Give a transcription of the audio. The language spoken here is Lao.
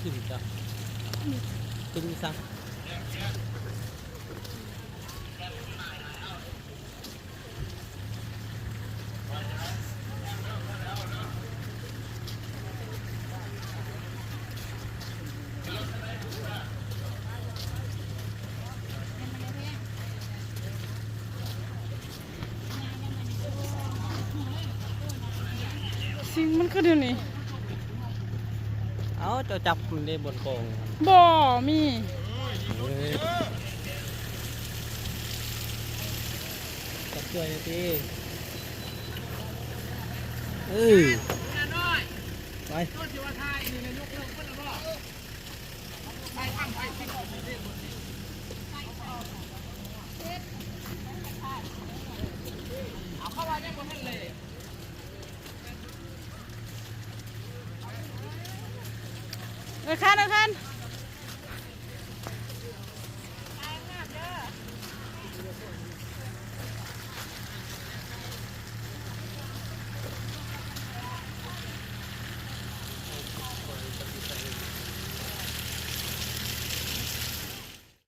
ຂຶ້ນຈ້ະ ຂຶ້ນຊະ. ສິ່ງມັນຄືແນວນີ້. ເອົາ ເຈົ້າຈັບມັນເດ້ ບ່ອນຂອງ. ບໍ່ມີ. ເອີຍ ຈັບຊ່ວຍໜ່ອຍຕິ. ເອີ ໄປ. ເອີ ຄັນ ເອີ ຄັນ.